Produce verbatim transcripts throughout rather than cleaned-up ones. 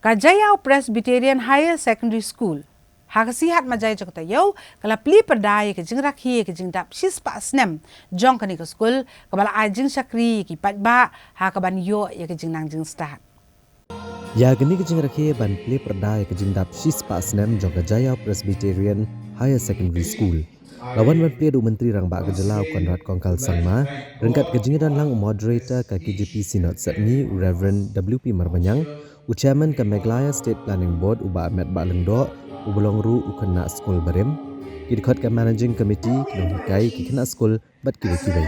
Ka Jaiaw Presbyterian Higher Secondary School ha ka Sihat Majai jong ka Taïew ka la plie pyrda ïa ka jingrakhe ïa ka jingdap shispah snem jong kane ka skul, kaba la ai jingshakri ïa ki paidbah ha kaban ïoh ïa ka jingnang jingstad. Ïa kane ka jingrakhe ban plie pyrda ïa ka jingdap shispah snem jong ka Jaiaw Presbyterian Higher Secondary School la wan ban plie da u Myntri Rangbah ka jylla u Conrad Kongkal Sangma, ryngkat ka jingdon lang u Moderator ka K J P Synod Sepngi u Reverend W P Marbaniang, u Chairman ka Meghalaya State Planning Board u Bah Metbah Lyngdoh, u ba long ruh u khynnah skul barim, ki dkhot ka Managing Committee, ki nonghikai, ki khynnah skul bad kiwei kiwei.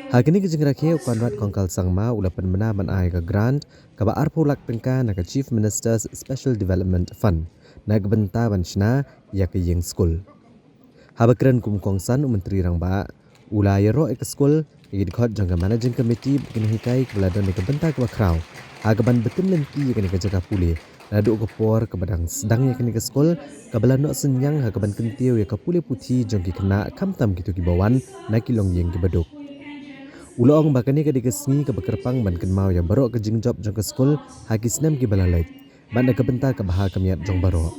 Ha kane ka jingrakhe u Conrad Kongkal Sangma u la pynbna ban ai ka grant kaba arphew lak tyngka na ka Chief Minister's Special Development Fund na ka bynta ban shna ïa ka ïing skul. Haba kren kum u kongsan u Myntri Rangbah u la ïaroh ïa ka skul, ïa ki dkhot jong ka Managing Committee bad ki nonghikai kiba la don ïa ka bynta kaba khraw ha kaban btin lynti ïa kane ka jaka pule naduh ka por kaba dang sdang ïa kane ka skul, kaba la noh synñiang ha kaban kyntiew ïa ka pule puthi jong ki khynnah khamtam kito kiba wan na ki longïing kiba duk. U la ong ba kane ka dei ka sngi kaba kyrpang ban kynmaw ïa baroh ka jingjop jong ka skul ha ki snem kiba la leit, bad na ka bynta ka bha ka miat jong baroh.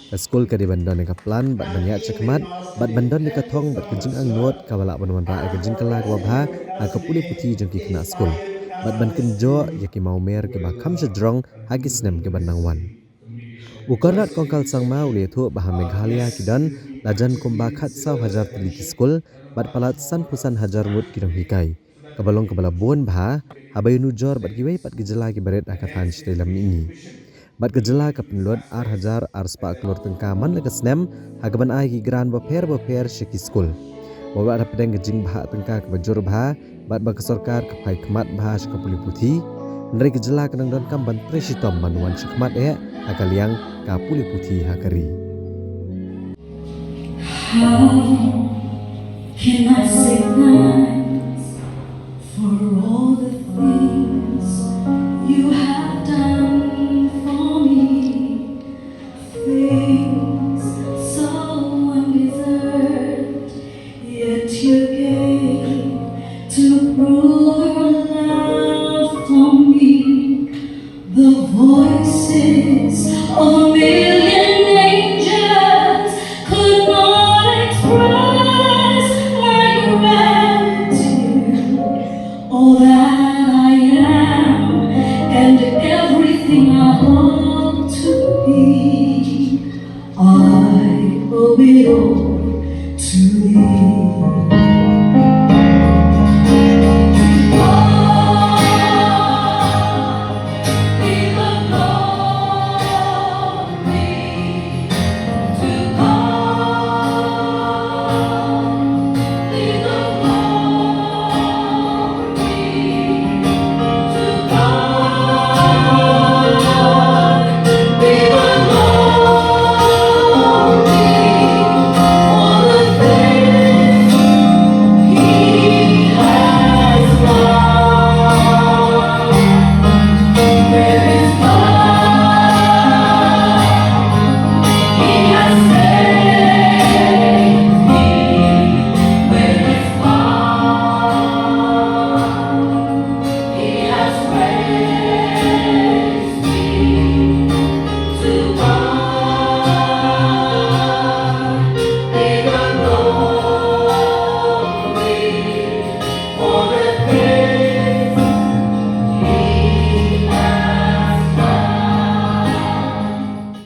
Ka skul ka dei ban don ïa ka plan bad ban ïaid shakhmat bad ban don ïa ka thong bad ka jingangnud kaba lah ban wanrah ïa ka jingkylla kaba bha ha ka pule puthi jong ki khynnah skul, bad ban kynjoh ïa ki mawmer kiba kham shajrong ha ki snem kiban nang wan. U Conrad Kongkal Sangma u la ïathuh ba ha Meghalaya ki don la jan kumba khatsaw hajar tylli ki skul bad palat sanphew san hajar ngut ki nonghikai, kaba long kaba la bun bha haba ïanujor bad kiwei pat ki jylla kiba rit ha ka thaiñ shatei lam mihngi. Bad ka jylla ka pynlut ar hajar arspah klur tyngka man la ka snem ha kaban ai ki grant bapher bapher sha ki skul. Bad hapdeng ka jingbhah tyngka kaba jur bha bad ba ka sorkar ka phai khmat bha sha ka pule puthi, hynrei ka jylla ka nang donkam ban trei shitom ban wan shakhmat eh ha ka liang ka pule puthi ha ka ri. How can I say thanks for all the things you have done for me? Things so undeserved, yet you gave to prove your love for me. The voices of a million angels could not express my gratitude. All that I am and everything I hope to be, I owe it all